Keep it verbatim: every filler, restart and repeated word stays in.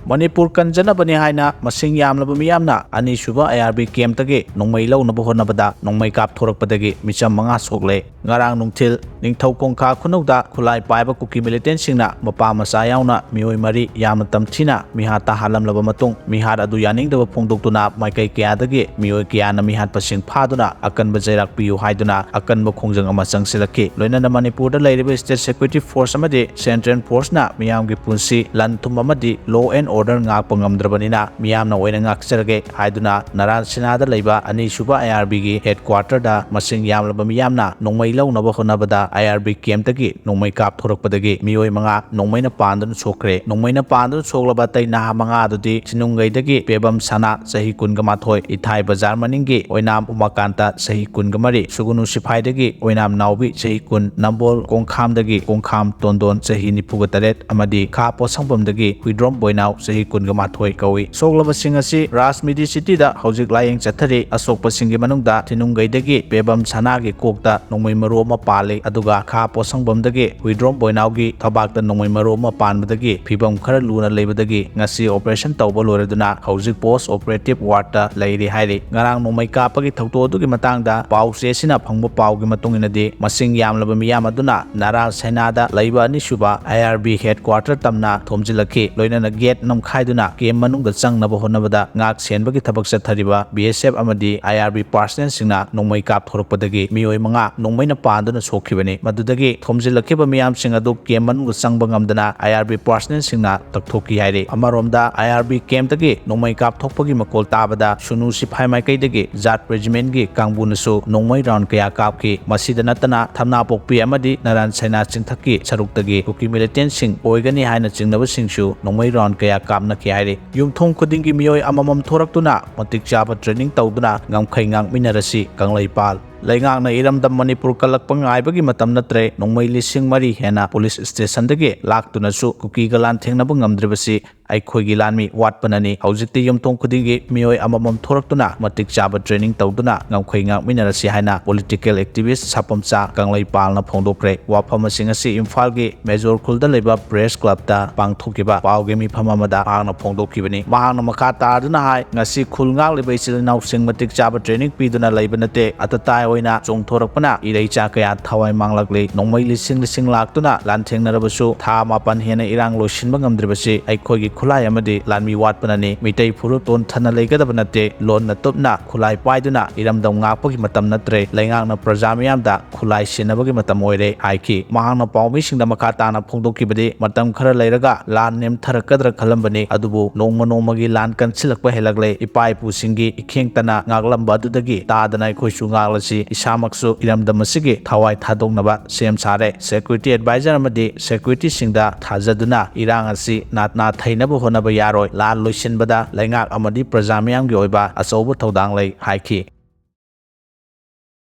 ꯃꯅꯤꯄꯨꯔ ꯀꯟꯖꯅꯕꯅꯤ ꯍꯥꯏꯅ ꯃꯁꯤꯡ ꯌꯥꯝꯂꯕ ꯃꯤꯌꯥꯝꯅ ꯑꯅꯤꯁꯨꯕ ꯑꯥꯏ ꯑꯥꯔ ꯕꯤ ꯀꯦꯝꯞꯇꯒꯤ ꯅꯣꯡꯃꯩ ꯂꯧꯅꯕ ꯍꯣꯠꯅꯕꯗ ꯅꯣꯡꯃꯩ ꯀꯥꯞꯊꯣꯔꯛꯄꯗꯒꯤ ꯃꯤꯆꯝ ꯃꯉꯥ ꯁꯣꯛꯂꯦ꯫ ꯉꯔꯥꯡ ꯅꯨꯡꯊꯤꯜ ꯅꯤꯡꯊꯧ ꯀꯣꯡꯈꯥ ꯈꯨꯅꯧꯗ ꯈꯨꯠꯂꯥꯏ ꯄꯥꯏꯕ ꯀꯨꯀꯤ ꯃꯤꯂꯤꯇꯦꯟꯁꯤꯡꯅ ꯃꯄꯥ ꯃꯆꯥ ꯌꯥꯎꯅ ꯃꯤꯑꯣꯏ ꯃꯔꯤ ꯌꯥꯝꯅ ꯇꯝꯊꯤꯅ ꯃꯤꯍꯥꯠ ꯇꯥꯍꯜꯂꯝꯂꯕ ꯃꯇꯨꯡ, ꯃꯤꯍꯥꯠ ꯑꯗꯨ ꯌꯥꯅꯤꯡꯗꯕ ꯐꯣꯡꯗꯣꯛꯇꯨꯅ ꯃꯥꯏꯀꯩ ꯀꯌꯥꯗꯒꯤ ꯃꯤꯑꯣꯏ ꯀꯌꯥꯅ ꯃꯤꯍꯥꯠꯄꯁꯤꯡ ꯐꯥꯗꯨꯅ ꯑꯀꯟꯕ ꯆꯩꯔꯥꯛ ꯄꯤꯌꯨ ꯍꯥꯏꯗꯨꯅ ꯑꯀꯟꯕ ꯈꯣꯡꯖꯪ ꯑꯃ ꯆꯪꯁꯤꯜꯂꯛꯈꯤ꯫ ꯂꯣꯏꯅꯅ ꯃꯅꯤꯄꯨꯔꯗ ꯂꯩꯔꯤꯕ State Security Force ꯑꯃꯗꯤ Central Forceꯅ ꯃꯤꯌꯥꯝꯒꯤ ꯄꯨꯟꯁꯤ, ꯂꯟ ꯊꯨꯝ ꯑꯃꯗꯤ law and order ꯉꯥꯛꯄ ꯉꯝꯗ꯭ꯔꯕꯅꯤꯅ ꯃꯤꯌꯥꯝꯅ ꯑꯣꯏꯅ ꯉꯥꯛꯆꯔꯒꯦ ꯍꯥꯏꯗꯨꯅ ꯅꯔꯥꯟ ꯁꯤꯅꯥꯗ ꯂꯩꯕ ꯑꯅꯤꯁꯨꯕ ꯑꯥꯏ ꯑꯥꯔ ꯕꯤꯒꯤ headquarterꯗ ꯃꯁꯤꯡ ꯌꯥꯝꯂꯕ ꯃꯤꯌꯥꯝꯅ ꯅꯣꯡꯃꯩ ꯂꯧꯅꯕ ꯍꯣꯠꯅꯕꯗ ꯑꯥꯏ ꯑꯥꯔ ꯕꯤ ꯀꯦꯝꯞꯇꯒꯤ ꯅꯣꯡꯃꯩ ꯀꯥꯞꯊꯣꯔꯛꯄꯗꯒꯤ ꯃꯤꯑꯣꯏ ꯃꯉꯥ ꯅꯣꯡꯃꯩꯅ ꯄꯥꯟꯗꯨꯅ ꯁꯣꯛꯈ꯭ꯔꯦ꯫ ꯅꯣꯡꯃꯩꯅ ꯄꯥꯟꯗꯨꯅ ꯁꯣꯛꯂꯕ ꯑꯇꯩ ꯅꯍꯥ ꯃꯉꯥ ꯑꯗꯨꯗꯤ ꯁꯤꯅꯨꯡꯒꯩꯗꯒꯤ ꯄꯦꯕꯝ ꯁꯅꯥ, ꯆꯍꯤ ꯀꯨꯟꯒ ꯃꯥꯊꯣꯏ, ꯏꯊꯥꯏ ꯕꯖꯥꯔ ꯃꯅꯤꯡꯒꯤ ꯑꯣꯏꯅꯥꯝ ꯎꯃꯥꯀꯥꯟꯇ, ꯆꯍꯤ ꯀꯨꯟꯒ ꯃꯔꯤ, ꯁꯨꯒꯨꯅꯨ ꯁꯤꯐꯥꯏꯗꯒꯤ ꯑꯣꯏꯅꯥꯝ ꯅꯥꯎꯕꯤ, ꯆꯍꯤ ꯀꯨꯟ, ꯅꯝꯕꯣꯜ ꯀꯣꯡꯈꯥꯝꯗꯒꯤ ꯀꯣꯡꯈꯥꯝ ꯇꯣꯟꯗꯣꯟ, ꯆꯍꯤ ꯅꯤꯐꯨꯒ ꯇꯔꯦꯠ, ꯑꯃꯗꯤ ꯈꯥ ꯄꯣꯠꯁꯪꯕꯝꯗꯒꯤ ꯍꯨꯏꯗ꯭ꯔꯣꯝ ꯕꯣꯏꯅꯥꯎ, ꯆꯍꯤ ꯀꯨꯟꯒ ꯃꯥꯊꯣꯏ ꯀꯧꯏ꯫ ꯁꯣꯛꯂꯕꯁꯤꯡ ꯑꯁꯤ ꯔꯥꯖꯃꯤꯗꯤ ꯁꯤꯇꯤꯗ ꯍꯧꯖꯤꯛ ꯂꯥꯌꯦꯡ ꯆꯠꯊꯔꯤ꯫ ꯑꯁꯣꯛꯄꯁꯤꯡꯒꯤ ꯃꯅꯨꯡꯗ ꯊꯤꯅꯨꯡꯒꯩꯗꯒꯤ ꯄꯦꯕꯝ ꯁꯅꯥꯒꯤ ꯀꯣꯛꯇ ꯅꯣꯡꯃꯩ ꯃꯔꯨ ꯑꯃ ꯄꯥꯜꯂꯤ, ꯑꯗꯨꯒ ꯈꯥ ꯄꯣꯠꯁꯪꯕꯝꯗꯒꯤ ꯍꯨꯏꯗ꯭ꯔꯣꯝ ꯕꯣꯏꯅꯥꯎꯒꯤ ꯊꯕꯥꯛꯇ ꯅꯣꯡꯃꯩ ꯃꯔꯨ ꯑꯃ ꯄꯥꯟꯕꯗꯒꯤ ꯐꯤꯕꯝ ꯈꯔ ꯂꯨꯅ ꯂꯩꯕꯗꯒꯤ ꯉꯁꯤ operation ꯇꯧꯕ ꯂꯣꯏꯔꯗꯨꯅ ꯍꯧꯖꯤꯛ post operative wardꯇ ꯂꯩꯔꯤ ꯍꯥꯏꯔꯤ꯫ ꯉꯔꯥꯡ ꯅꯣꯡꯃꯩ ꯀꯥꯞꯄꯒꯤ ꯊꯧꯗꯣꯛ ꯑꯗꯨꯒꯤ ꯃꯇꯥꯡꯗ ꯄꯥꯎ ꯆꯦꯁꯤꯅ ꯐꯪꯕ ꯄꯥꯎꯒꯤ ꯃꯇꯨꯡ ꯏꯟꯅꯗꯤ, ꯃꯁꯤꯡ ꯌꯥꯝꯂꯕ ꯃꯤꯌꯥꯝ ꯑꯗꯨꯅ ꯅꯔꯥꯟ ꯁꯥꯏꯅꯥꯗ ꯂꯩꯕ ꯑꯅꯤꯁꯨꯕ ꯑꯥꯏ ꯑꯥꯔ ꯕꯤ headquarter ꯇꯝꯅ ꯊꯣꯝꯖꯤꯜꯂꯛꯈꯤ꯫ ꯂꯣꯏꯅꯅ gate ꯅꯝꯈꯥꯏꯗꯨꯅ camp ꯃꯅꯨꯡꯗ ꯆꯪꯅꯕ ꯍꯣꯠꯅꯕꯗ ꯉꯥꯛ ꯁꯦꯟꯕꯒꯤ ꯊꯕꯛ ꯆꯠꯊꯔꯤꯕ ꯕꯤ ꯑꯦꯁ ꯑꯦꯐ ꯑꯃꯗꯤ ꯑꯥꯏ ꯑꯥꯔ ꯕꯤ personnelꯁꯤꯡꯅ ꯅꯣꯡꯃꯩ ꯀꯥꯞꯊꯣꯔꯛꯄꯗꯒꯤ ꯃꯤꯑꯣꯏ ꯃꯉꯥ ꯅꯣꯡꯃꯩꯅ ꯄꯥꯟꯗꯨꯅ ꯁꯣꯛꯈꯤꯕꯅꯤ꯫ ꯃꯗꯨꯗꯒꯤ ꯊꯣꯝꯖꯤꯜꯂꯛꯈꯤꯕ ꯃꯤꯌꯥꯝꯁꯤꯡ ꯑꯗꯨ camp ꯃꯅꯨꯡꯗ ꯆꯪꯕ ꯉꯝꯗꯅ ꯑꯥꯏ ꯑꯥꯔ ꯕꯤ personnelꯁꯤꯡꯅ ꯇꯛꯊꯣꯛꯈꯤ ꯍꯥꯏꯔꯤ꯫ ꯑꯃꯔꯣꯝꯗ, ꯑꯥꯏ ꯑꯥꯔ ꯕꯤ campꯇꯒꯤ ꯅꯣꯡꯃꯩ ꯀꯥꯞꯊꯣꯛꯄꯒꯤ ꯃꯈꯣꯜ ꯇꯥꯕꯗ ꯁꯨꯅꯨ ꯁꯤꯐꯥꯏ ꯃꯥꯏꯀꯩꯗꯒꯤ ꯖꯥꯠ regimentꯀꯤ ꯀꯥꯡꯕꯨꯅꯁꯨ ꯅꯣꯡꯃꯩ round ꯀꯌꯥ ꯀꯥꯞꯈꯤ꯫ ꯃꯁꯤꯗ ꯅꯠꯇꯅ, ꯊꯝꯅꯥꯄꯣꯛꯄꯤ ꯑꯃꯗꯤ ꯅꯔꯥꯟ ꯁꯥꯏꯅꯥ ꯆꯤꯡꯊꯛꯀꯤ ꯁꯔꯨꯛꯇꯒꯤ ꯀꯨꯀꯤ militantꯁꯤꯡ ꯑꯣꯏꯒꯅꯤ ꯍꯥꯏꯅ ꯆꯤꯡꯅꯕꯁꯤꯡꯁꯨ ꯅꯣꯡꯃꯩ round ꯀꯌꯥ ꯀꯥꯞꯅꯈꯤ ꯍꯥꯏꯔꯤ꯫ ꯌꯨꯝꯊꯣꯡ ꯈꯨꯗꯤꯡꯒꯤ ꯃꯤꯑꯣꯏ ꯑꯃꯃꯝ ꯊꯣꯔꯛꯇꯨꯅ ꯃꯇꯤꯛ ꯆꯥꯕ training ꯇꯧꯗꯨꯅ ꯉꯝꯈꯩ ꯉꯥꯛꯃꯤꯟꯅꯔꯁꯤ ꯀꯪꯂꯩꯄꯥꯜ꯫ ꯂꯩꯉꯥꯛꯅ ꯏꯔꯝꯗꯝ ꯃꯅꯤꯄꯨꯔ ꯀꯜꯂꯛꯄ ꯉꯥꯏꯕꯒꯤ ꯃꯇꯝ ꯅꯠꯇ꯭ꯔꯦ꯫ ꯅꯣꯡꯃꯩ ꯂꯤꯁꯤꯡ ꯃꯔꯤ ꯍꯦꯟꯅ police stationꯗꯒꯤ ꯂꯥꯛꯇꯨꯅꯁꯨ ꯀꯨꯀꯤꯒ ꯂꯥꯟꯊꯦꯡꯅꯕ ꯉꯝꯗ꯭ꯔꯤꯕꯁꯤ ꯑꯩꯈꯣꯏꯒꯤ ꯂꯥꯟꯃꯤ ꯋꯥꯠꯄꯅꯅꯤ꯫ ꯍꯧꯖꯤꯛꯇꯤ ꯌꯨꯝꯊꯣꯡ ꯈꯨꯗꯤꯡꯒꯤ ꯃꯤꯑꯣꯏ ꯑꯃꯃꯝ ꯊꯣꯔꯛꯇꯨꯅ ꯃꯇꯤꯛ ꯆꯥꯕ training ꯇꯧꯗꯨꯅ ꯉꯝꯈꯩ ꯉꯥꯛꯃꯤꯟꯅꯔꯁꯤ ꯍꯥꯏꯅ political activist ꯁꯥꯄꯝꯆꯥ ꯀꯪꯂꯩꯄꯥꯜꯅ ꯐꯣꯡꯗꯣꯛꯈ꯭ꯔꯦ꯫ ꯋꯥꯐꯝꯁꯤꯡ ꯑꯁꯤ ꯏꯝꯐꯥꯜꯒꯤ ꯃꯦꯖꯣꯔ ꯈꯨꯜꯗ ꯂꯩꯕ press club ꯇ ꯄꯥꯡꯊꯣꯛꯈꯤꯕ ꯄꯥꯎꯒꯤ ꯃꯤꯐꯝ ꯑꯃꯗ ꯃꯍꯥꯛꯅ ꯐꯣꯡꯗꯣꯛꯈꯤꯕꯅꯤ꯫ ꯃꯍꯥꯛꯅ ꯃꯈꯥ ꯇꯥꯗꯨꯅ ꯍꯥꯏ, ꯉꯁꯤ ꯈꯨꯜ ꯉꯥꯛꯂꯤꯕ ꯏꯆꯤꯜ ꯏꯅꯥꯎꯁꯤꯡ ꯃꯇꯤꯛ ꯆꯥꯕ training ꯄꯤꯗꯨꯅ ꯂꯩꯕ ꯅꯠꯇꯦ꯫ ꯑꯇꯇꯥꯏ ꯑꯣꯏꯅ ꯆꯣꯡꯊꯣꯔꯛꯄꯅ ꯏꯔꯩꯆꯥ ꯀꯌꯥ ꯊꯋꯥꯏ ꯃꯥꯡꯂꯛꯂꯤ꯫ ꯅꯣꯡꯃꯩ ꯂꯤꯁꯤꯡ ꯂꯤꯁꯤꯡ ꯂꯥꯛꯇꯨꯅ ꯂꯥꯟꯊꯦꯡꯅꯔꯕꯁꯨ ꯊꯥ ꯃꯥꯄꯟ ꯍꯦꯟꯅ ꯏꯔꯥꯡ ꯂꯣꯏꯁꯤꯟꯕ ꯉꯝꯗ꯭ꯔꯤꯕꯁꯤ ꯑꯩꯈꯣꯏꯒꯤ ꯈꯨꯠꯂꯥꯏ ꯑꯃꯗꯤ ꯂꯥꯟꯃꯤ ꯋꯥꯠꯄꯅꯅꯤ꯫ ꯃꯤꯇꯩ ꯐꯨꯔꯨꯞ ꯇꯣꯟꯊꯅ ꯂꯩꯒꯗꯕ ꯅꯠꯇꯦ꯫ ꯂꯣꯟꯅ ꯇꯨꯞꯅ ꯈꯨꯠꯂꯥꯏ ꯄꯥꯏꯗꯨꯅ ꯏꯔꯝꯗꯝ ꯉꯥꯛꯄꯒꯤ ꯃꯇꯝ ꯅꯠꯇ꯭ꯔꯦ꯫ ꯂꯩꯉꯥꯛꯅ ꯄ꯭ꯔꯖꯥ ꯃꯤꯌꯥꯝꯗ ꯈꯨꯠꯂꯥꯏ ꯁꯤꯟꯅꯕꯒꯤ ꯃꯇꯝ ꯑꯣꯏꯔꯦ ꯍꯥꯏꯈꯤ꯫ ꯃꯍꯥꯛꯅ ꯄꯥꯎꯃꯤꯁꯤꯡꯗ ꯃꯈꯥ ꯇꯥꯅ ꯐꯣꯡꯗꯣꯛꯈꯤꯕꯗꯤ, ꯃꯇꯝ ꯈꯔ ꯂꯩꯔꯒ ꯂꯥꯟ ꯅꯦꯝꯊꯔꯛꯀꯗ꯭ꯔꯥ ꯈꯜꯂꯝꯕꯅꯤ, ꯑꯗꯨꯕꯨ ꯅꯣꯡꯃ ꯅꯣꯡꯃꯒꯤ ꯂꯥꯟ ꯀꯟꯁꯤꯜꯂꯛꯄ ꯍꯦꯜꯂꯛꯂꯦ꯫ ꯏꯄꯥ ꯏꯄꯨꯁꯤꯡꯒꯤ ꯏꯈꯦꯡꯇꯅ ꯉꯥꯛꯂꯝꯕ ꯑꯗꯨꯗꯒꯤ ꯇꯥꯗꯅ ꯑꯩꯈꯣꯏꯁꯨ ꯉꯥꯛꯂꯁꯤ꯫ ꯏꯁꯥꯃꯛꯁꯨ ꯏꯔꯝꯗꯝ ꯑꯁꯤꯒꯤ ꯊꯋꯥꯏ ꯊꯥꯗꯣꯛꯅꯕ ꯁꯦꯝ ꯁꯥꯔꯦ꯫ Security advisor ꯑꯃꯗꯤ security ꯁꯤꯡꯗ ꯊꯥꯖꯗꯨꯅ ꯏꯔꯥꯡ ꯑꯁꯤ ꯅꯥ-, ꯅꯥꯊꯩꯅꯕ ꯍꯣꯠꯅꯕ ꯌꯥꯔꯣꯏ꯫ ꯂꯥꯟ ꯂꯣꯏꯁꯤꯟꯕꯗ ꯂꯩꯉꯥꯛ ꯑꯃꯗꯤ ꯄ꯭ꯔꯖꯥ ꯃꯤꯌꯥꯝꯒꯤ ꯑꯣꯏꯕ ꯑꯆꯧꯕ ꯊꯧꯗꯥꯡ ꯂꯩ ꯍꯥꯏꯈꯤ꯫